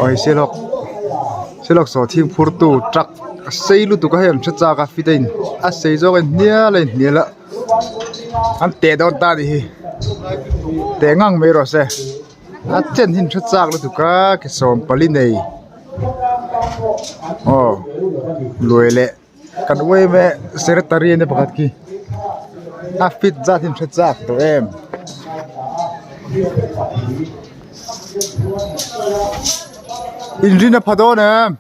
Aw hei sialhawk sialhawk sawhthing phur tu truck a sei lutuk a hei an hre chak a fit a in a sei zawk a inhnial a inhnial a an teh dawn ta a nih hi teh ngang mai rawh se a chen hi an hre chak lutuk a ke sawmpali nei aw lui leh. Kan uaim e secretary ania pakhat khi a fit zat hi an hre chak tawh em. Inrin a pha dawn em?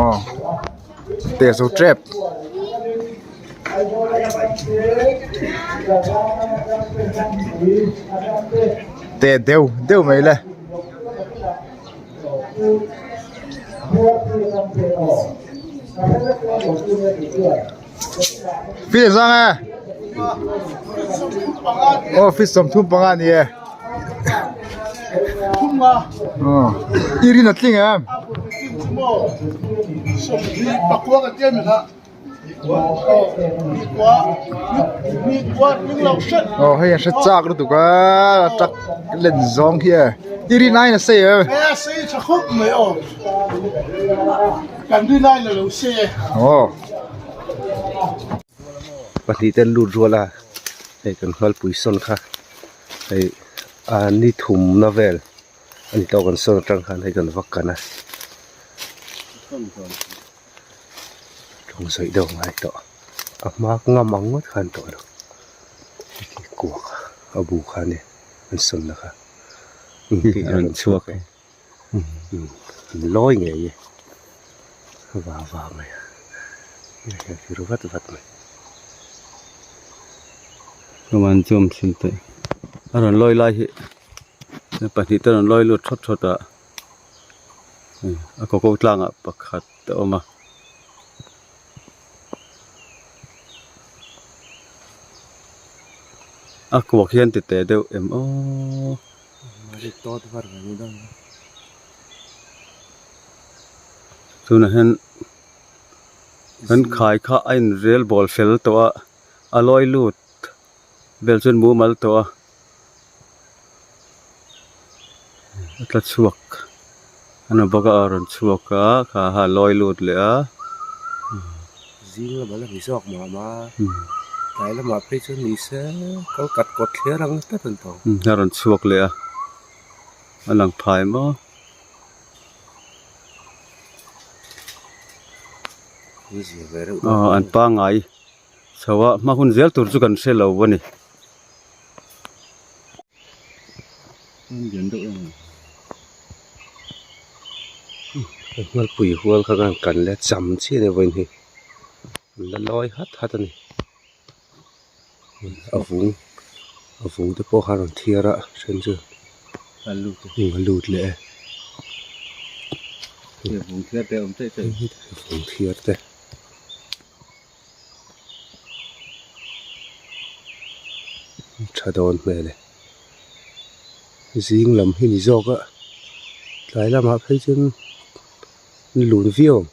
Aw. Teh zo tep. Teh deuh deuh mai le. Fish zang e. Aw fish 35 a ni e. I rin a tling em? Aw hei a hre chak lutuk a truck len zawng khi e i rin aiin a sei em? Aw. Pahnih te an lut rual a hei kan nghalpui sawn kha hei a ni thumna vel a ni tawk an sawn atang khan hei kan vak kan a tawng sawi deuh a ngai tawh a hma ngam ang ngawt khan tawh lo heti kuak a bu kha a ni an sawnna kha an chhuak e. An lawi ngei e va va mai a a vir vat vat mai. Chuan chuan thil te a rawn lawi lai hi pahnih te rawn lawi lut thawt thawt a a kaw ko tlangah pakhat a awm a. A kuak hian ti teh deuh em aw. Tunah hian an khai kha a in rel bawl fel tawh a a lawi lut vel chuan mumal tawh a a tla chhuak a ni bawk a a rawn chhuak a kha a lawi lut leh a. Zing lamah la ni zawk mah mah a tlai lamah phei chuan ni se kal kat kawt thler ang tlat an tawng. A rawn chhuak leh a a lang phai maw. Aw an pangngai chho a hma hun zel tur chu kan hre lo a ni. Nghalpui hual kha kan kan leh cham chiah a ni vawiin hi an la lawi hat hat a ni a vung a vung te pawh kha a rawn thiar a then chu a lut leh e vung thiar te. Tha dawn hmel e zing lam hi ni zawk a tlai lamah phei chuan an lun viau ang.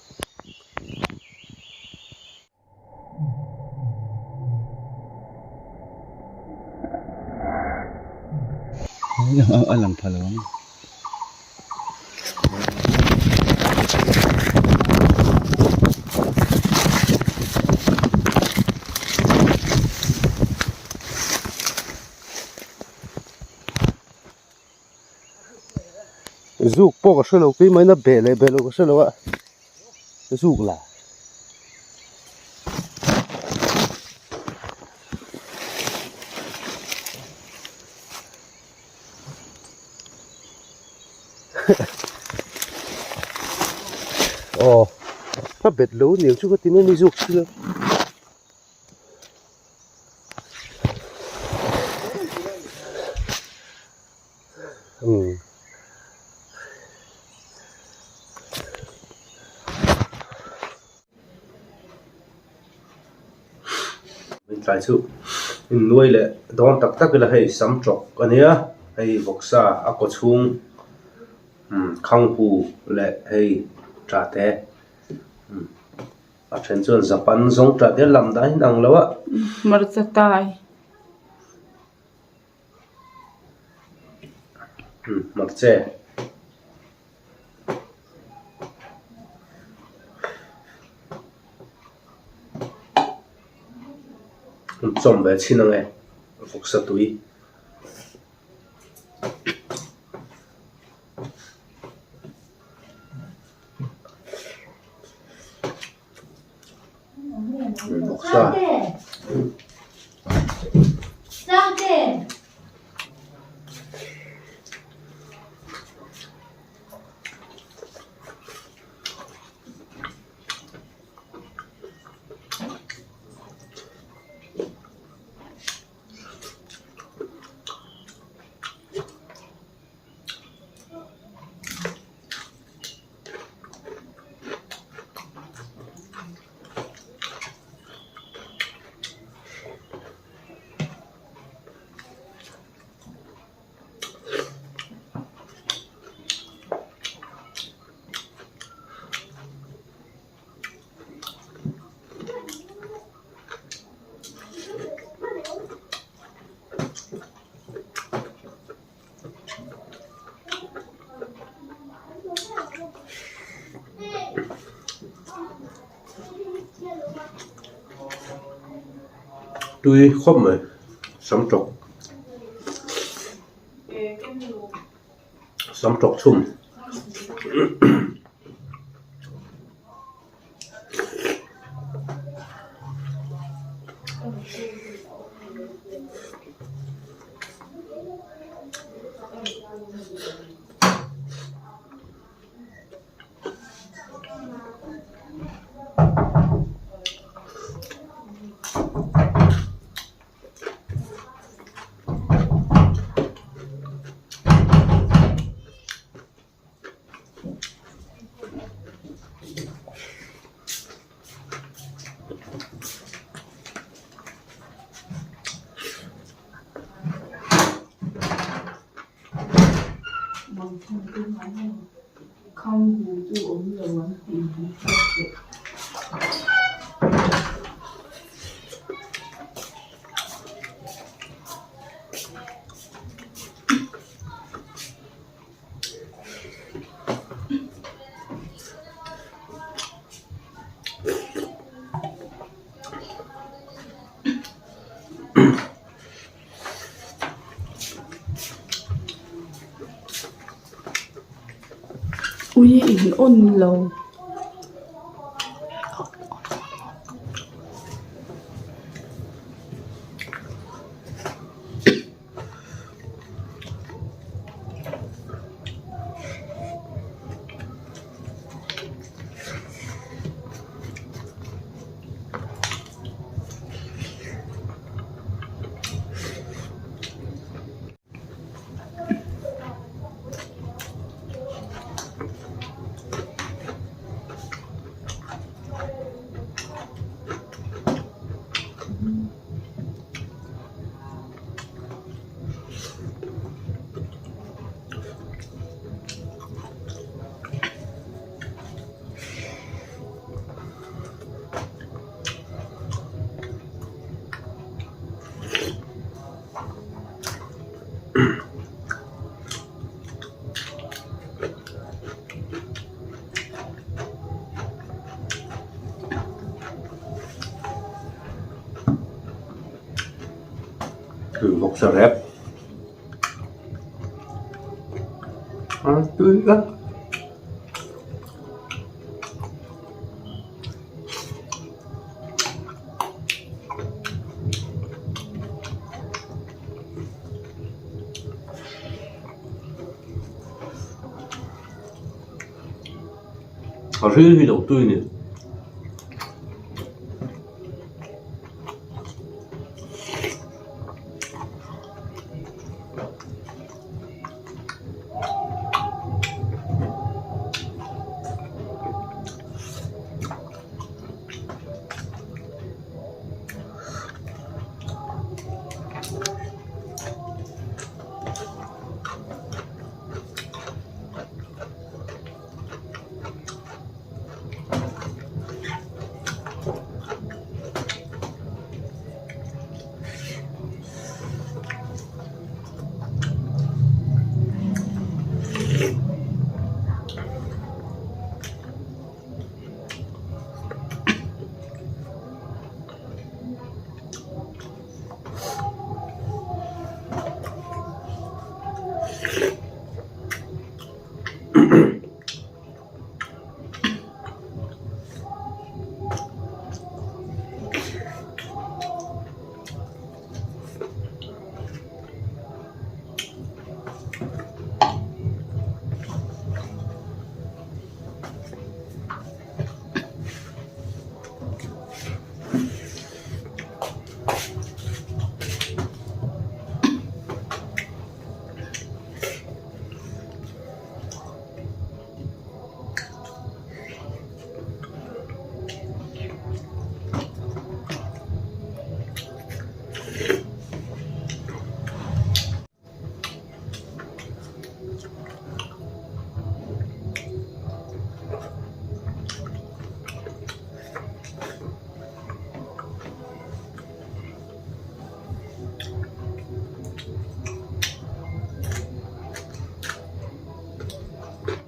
A lang pha lo ang. Zuk pawh ka hrelo keimah in a beh leh beh loh ka hrelo a zuk la. Aw a bet lo niang chu ka ti mai a ni zuk chu. Umm. Tlai chu innuai leh dawn tak tak ila hei sam tawk a nia hei vawksa a kaw chhung umm khanghu leh hei Tah te a then chuan Japan zawng tah te lam dan in ang lo a. Hmarcha tai. Hmarcha. An chawm ve chhin ang e vawksa tui. Vawksa. Tui khawp mai sam tawk sam tawk chhum. Ui in awn lo. Vawksa rep a tui vat. A ri hi lo tui a ni.